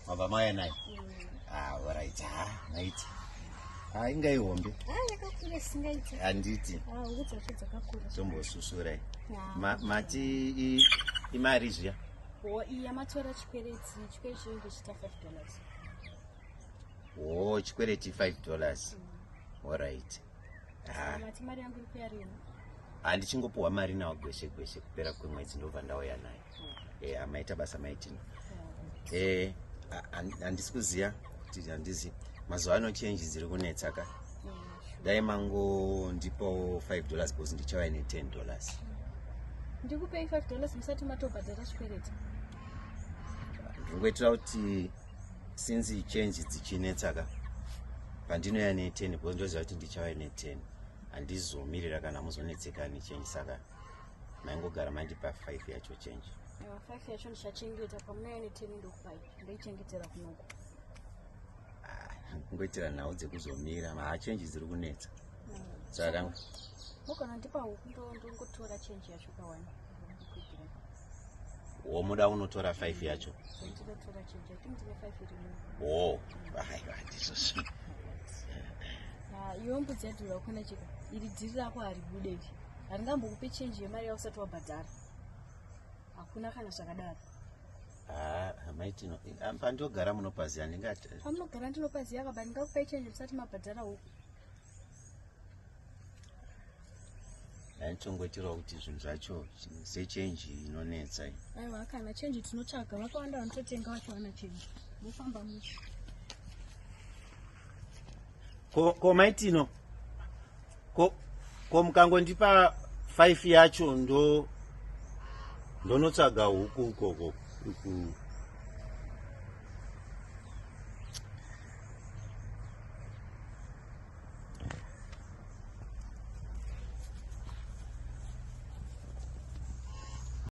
Mabva mauya nayo? Ah, alright. Ah, maiti. Ah, inga ihombe. Ah, yakakura isingaiti. Handiti. Ah, huku dzacho dzakakura. Tombosusurai. Ma, mati i, imari zviya? Ho, iyi yamatora chikwereti, chikwereti chinenge chiita $5. Ho, chikwereti $5. Alright. Ah. Mati mari yangu iri kuya rini? Handichingopuhwa mari nawo gweshe gweshe kupera kwemwedzi ndobva ndauya nayo. Eh, amaita basa maitino. Eh, handisi kuziva kuti handizi mazuva ano change dziri kunetsa ka. Dai mangondipawo $5 because ndichauya ne $10. Ndikupei $5 musati matobhadhara chikwereti. Ndingoitira kuti since change dzichinetsa ka pandinouya ne 10 because ndoziva kuti ndichauya ne 10 handizomirira kana muzonetseka nechange saka maingogara mandipa 5 yacho change. 5 yacho ndichachengeta pamunouya ne 10 ndokupai ndoichengetera kunoko. Ah, kungoitira nhau dzekuzomira haa change dziri kunetsa saka mugona ndipa huku ndongotora change yacho kawani. Womuda unotora 5 yacho? Ndinotora change, I think ndine 5 irimo. Oh, aiwa ndizvozvo. Iwe mbudzi yadhura kuna chika iri dhiri rako haribude iri haringambokupe change yemari yausati wabhadhara. Hakuna kana zvakadaro. Ah, maitino pandogara munopaziva ndingati pamunogara ndinopaziva kaba ndingakupai change musati mabhadhara huku. Ndaitongoitirawo kuti zvinhu zvacho sechenji inonetsa iyi. Aiwa kana chenji tinotsvaga vakawanda vanototenga vachiwana chenji. Mofamba mushe. Ko maitino ko mukangondipa 5 yacho ndonotsvaga huku ukoko.